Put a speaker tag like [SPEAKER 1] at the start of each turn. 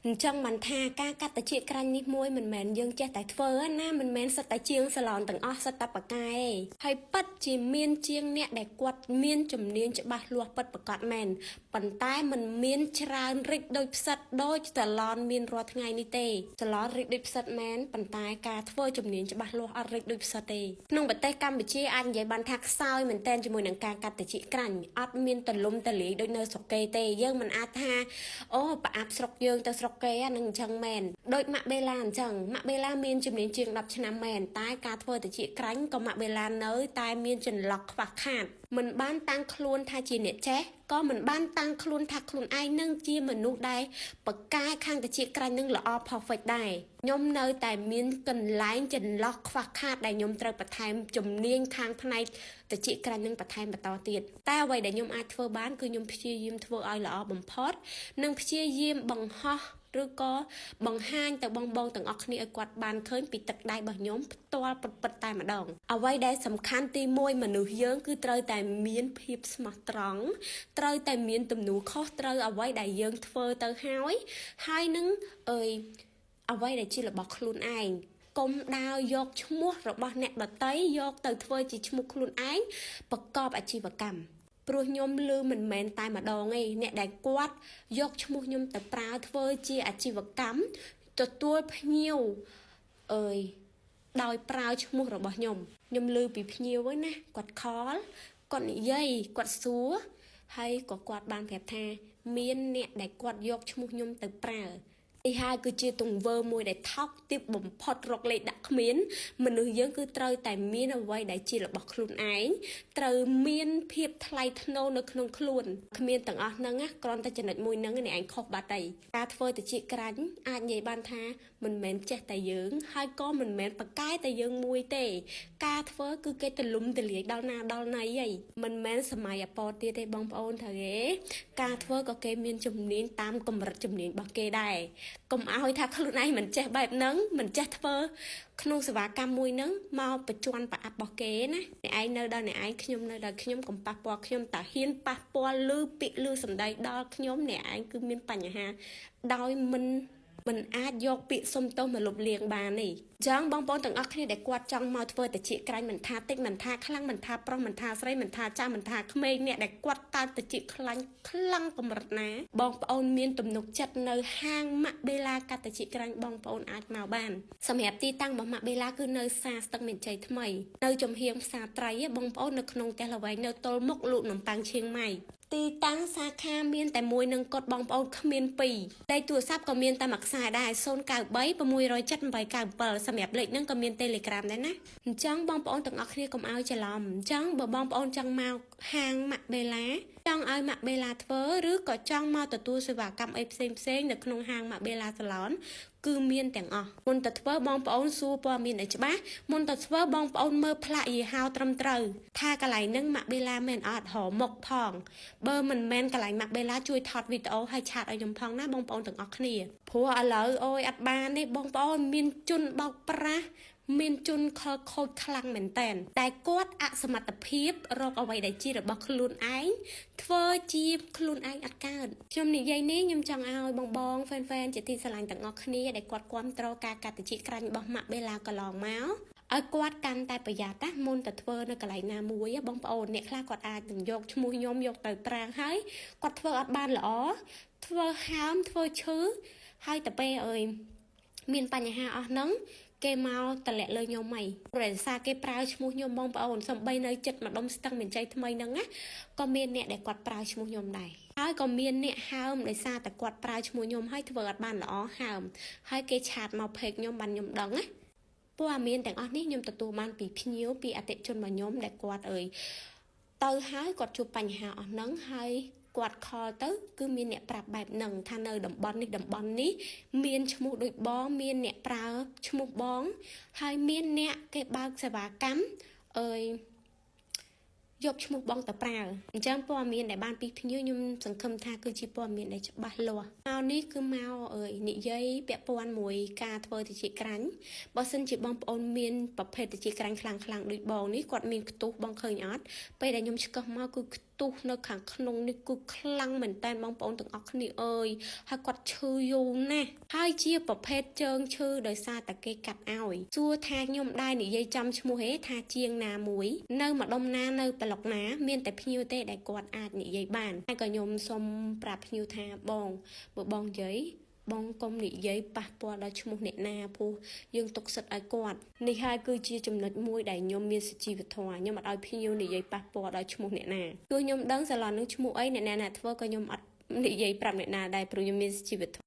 [SPEAKER 1] អញ្ចឹងមិនថាការកាត់តិចក្រាញ់នេះមួយមិនមែនយើងចេះតែធ្វើណាមិនមែនសិតតែជាងសាឡនទាំងអស់សិតតែប៉ាកែហើយពិតជាមានជាងអ្នកដែលគាត់មានជំនាញច្បាស់លាស់ពិតប្រាកដមែនប៉ុន្តែมันមានច្រើនរិចដូចផ្សិតដូចសាឡនមានរាល់ថ្ងៃនេះទេសាឡនរិចដូចផ្សិតមែនប៉ុន្តែការធ្វើជំនាញច្បាស់លាស់អត់រិចដូចផ្សិតទេក្នុងប្រទេសកម្ពុជាអាចនិយាយបានថាខ្សោយមែនទែនជាមួយនឹងការកាត់តិចក្រាញ់អត់មានទលំទលាយដូចនៅស្រុកគេទេយើងមិនអាចថាអូប្រអាប់ស្រុកយើងទៅស្រុកគេអានឹងអញ្ចឹងមែនដូចម៉ាក់បេឡាអញ្ចឹងម៉ាក់បេឡាមានជំនាញជាង10ឆ្នាំមែនតែការធ្វើតិចក្រាញ់ក៏ម៉ាក់បេឡានៅតែមានចន្លោះខ្វះខាតមិនបានតាំងខ្លួនថាជាអ្នកចេះក៏មិនបានតាំងខ្លួនថាខ្លួនឯងនឹងជាមនុស្សដែលបកកែខាងតិចក្រាញ់នឹងល្អ perfect ដែរខ្ញុំនៅតែមានកន្លែងចន្លោះខ្វះខាតដែលខ្ញុំត្រូវបន្ថែមជំនាញខាងផ្នែកតិចក្រាញ់នឹងបន្ថែមបន្តទៀតតែអ្វីដែលខ្ញុំអាចធ្វើបានគឺខ្ញុំព្យាយាមធ្វើឲ្យល្អបំផុតនិងព្យាយាមបង្ហោះឬក៏បង្ហាញទៅបងបងទាំងអស់គ្នាឲ្យគាត់បានឃើញពីទឹកដៃរបស់ខ្ញុំផ្ទាល់ពិតពិតតែម្ដងអ្វីដែលសំខាន់ទី1មនុស្សយើងគឺត្រូវតែមានភាពស្មោះត្រង់ត្រូវតែមានទំនួលខុសត្រូវអ្វីដែលយើងធ្វើទៅហើយហើយនឹងអើយអ្វីដែលជារបស់ខ្លួនឯងកុំដើរយកឈ្មោះរបស់អ្នកដតីយកទៅធ្វើជាឈ្មោះខ្លួនឯងប្រកបអាជីវកម្មព្រោះខ្ញុំលឺមិនមែនតែម្ដងទេអ្នកដែលគាត់យកឈ្មោះខ្ញុំទៅប្រើធ្វើជាអាជីវកម្មទទួលភ្ញៀវអើយដោយប្រើឈ្មោះរបស់ខ្ញុំខ្ញុំលឺពីភ្ញៀវហ្នឹងណាគាត់ខលគាត់និយាយគាត់សួរហើយក៏គាត់បានប្រាប់ថា មានអ្នកដែលគាត់យកឈ្មោះខ្ញុំទៅប្រើនេះហើយគឺជាទង្វើមួយដែលថោកទាបបំផុតរកលេខដាក់គ្មានមនុស្សយើងគឺត្រូវតែមានអ្វីដែលជារបស់ខ្លួនឯងត្រូវមានភាពថ្លៃថ្នូរនៅក្នុងខ្លួនគ្មានទាំងអស់ហ្នឹងណាគ្រាន់តែចំណុចមួយហ្នឹងអ្នកឯងខុសបាត់ហើយការធ្វើតិចក្រាញ់អាចនិយាយបានថាមិនមែនចេះតែយើងហើយក៏មិនមែនប្រកែតែយើងមួយទេការធ្វើគឺគេទលំទលាយដល់ណាដល់ណីហីមិនមែនសម័យអពតទៀតទេបងប្អូនត្រូវទេការធ្វើក៏គេមានជំនាញតាមកម្រិតជំនាញរបស់គេដែរកុំឲ្យថាខ្លួនឯងមិនចេះបែបហ្នឹងមិនចេះធ្វើក្នុងសេវាកម្មមួយហ្នឹងមកបញ្ជន់ប្រអាប់របស់គេណាអ្នកឯងនៅដល់អ្នកឯងខ្ញុំនៅដល់ខ្ញុំកុំប៉ះពាល់ខ្ញុំតាហ៊ានប៉ះពាល់ឬពាក្យឬសម្ដីដល់ខ្ញុំអ្នកឯងគឺមានបញ្ហាដោយមិនអាចយកពាក្យសុំទោសមកលុបលាងបានទេអញ្ចឹងបងប្អូនទាំងអស់គ្នាដែលគាត់ចង់មកធ្វើតិចក្រាញ់មិនថាតិចមិនថាខ្លាំងមិនថាប្រុសមិនថាស្រីមិនថាចាស់មិនថាក្មេងអ្នកដែលគាត់កើតតិចខ្លាញ់ខ្លាំងកម្រិតណាបងប្អូនមានទំនុកចិត្តនៅហាងម៉ាក់បេឡាកាត់តិចក្រាញ់បងប្អូនអាចមកបានសម្រាប់ទីតាំងរបស់ម៉ាក់បេឡាគឺនៅសាស្ទឹងមានជ័យថ្មីនៅចំហៀងផ្សារត្រីបងប្អូននៅក្នុងផ្ទះល្វែងនៅទល់មុខលក់នំប៉័ងឈៀងម៉ៃទីតាំងសាខាមានតែមួយនឹងកត់បងប្អូនគ្មានពីរលេខទូរស័ព្ទក៏មានតែមួយខ្សែដែរ093 678 97សម្រាប់លេខហ្នឹងក៏មាន Telegram ដែរណាអញ្ចឹងបងប្អូនទាំងអស់គ្នាកុំឲ្យច្រឡំអញ្ចឹងបើបងប្អូនចង់មកហាងម៉ាក់បេឡាចង់ឲ្យម៉ាក់បេឡាធ្វើឬក៏ចង់មកទទួលសេវាកម្មអីផ្សេងផ្សេងនៅក្នុងហាងម៉ាក់បេឡាសាឡនគឺមានទាំងអស់មុនទៅធ្វើបងប្អូនសួរព័ត៌មានឲ្យច្បាស់មុនទៅធ្វើបងប្អូនមើលផ្លាកយីហោត្រឹមត្រូវថាកន្លែងហ្នឹងម៉ាក់បេឡាមែនអត់រមុខផងបើមិនមែនកន្លែងម៉ាក់បេឡាជួយថតវីដេអូឲ្យឆាតឲ្យខ្ញុំផងណាបងប្អូនទាំងអស់គ្នាព្រោះឥឡូវអូយអត់បានទេបងប្អូនមានជនបោកប្រាស់មានជនខលខូចខ្លាំងមែនតែនតែគាត់អសមត្ថភាពរកអ្វីដែលជារបស់ខ្លួនឯងធ្វើជាខ្លួនឯងអត់កើតខ្ញុំនិយាយនេះខ្ញុំចង់ឲ្យបងបងហ្វេនហ្វេនជាទីស្រឡាញ់ទាំងអស់គ្នាដែលគាត់គាំទ្រការកាត់តិចក្រាញ់របស់ម៉ាក់បេឡាកន្លងមកឲ្យគាត់កាន់តែប្រយ័ត្នណាមុនទៅធ្វើនៅកន្លែងណាមួយបងប្អូនអ្នកខ្លះគាត់អាចនឹងយកឈ្មោះខ្ញុំយកទៅប្រាងហើយគាត់ធ្វើអត់បានល្អធ្វើហើមធ្វើឈឺហើយទៅពេលអើយមានបញ្ហាអស់ហ្នឹងគេមកតម្លាក់លើខ្ញុំហីព្រោះដោយសារគេប្រើឈ្មោះខ្ញុំបងប្អូនសំបីនៅចិត្តម្ដុំស្ទឹងមានជ័យថ្មីហ្នឹងណាក៏មានអ្នកដែលគាត់ប្រើឈ្មោះខ្ញុំដែរហើយក៏មានអ្នកហើមដោយសារតែគាត់ប្រើឈ្មោះខ្ញុំហើយធ្វើអត់បានល្អហើមហើយគេឆាតមកពេកខ្ញុំបានខ្ញុំដឹងណាព័ត៌មានទាំងអស់នេះខ្ញុំទទួលបានពីភ្ញៀវពីអតិថិជនរបស់ខ្ញុំដែលគាត់អើយទៅហើយគាត់ជួបបញ្ហាអស់ហ្នឹងហើយគាត់ខលទៅគឺមានអ្នកប្រាប់បែបហ្នឹងថានៅតំបន់នេះតំបន់នេះមានឈ្មោះដូចបងមានអ្នកប្រើឈ្មោះបងហើយមានអ្នកគេបើកសេវាកម្មអើយយកឈ្មោះបងទៅប្រើអញ្ចឹងព័ត៌មានដែលបានពីភ្ញៀវខ្ញុំសង្ឃឹមថាគឺជាព័ត៌មានដែលច្បាស់លាស់មកនេះគឺមកអើយនិយាយពាក់ព័ន្ធមួយការធ្វើតិចក្រាញ់បើសិនជាបងប្អូនមានប្រភេទតិចក្រាញ់ខ្លាំងខ្លាំងដូចបងនេះគាត់មានខ្ទុះបងឃើញអត់ពេលដែលខ្ញុំឆ្កឹះមកគឺខ្ ទុះនៅខាងក្នុងនេះគឺខ្លាំងមែនតើបងប្អូនទាំងអស់គ្នាអើយហើយគាត់ឈឺយូរណាស់ហើយជាប្រភេទជើងឈឺដោយសារតែគេកាត់ឲ្យសួរថាខ្ញុំដែរនិយាយចំឈ្មោះហេថាជាងណាមួយនៅម្ដុំណានៅប្លុកណាមានតែភ្ញៀវទេដែលគាត់អាចនិយាយបានហើយក៏ខ្ញុំសុំប្រាប់ភ្ញៀវថាបងបើបងនិយាយបងកុំនិយាយប៉ះពាល់ដល់ឈ្មោះអ្នកណាព្រោះយើងទុកសិទ្ធឲ្យគាត់នេះហើយគឺជាចំណុចមួយដែលខ្ញុំមានសុជីវធម៌ខ្ញុំអត់ឲ្យភ្ញៀវនិយាយប៉ះពាល់ដល់ឈ្មោះអ្នកណាទោះខ្ញុំដឹងសាឡននឹងឈ្មោះអីអ្នកណាអ្នកធ្វើក៏ខ្ញុំអត់និយាយប្រាប់អ្នកណាដែរព្រោះខ្ញុំមានសុជីវធម៌។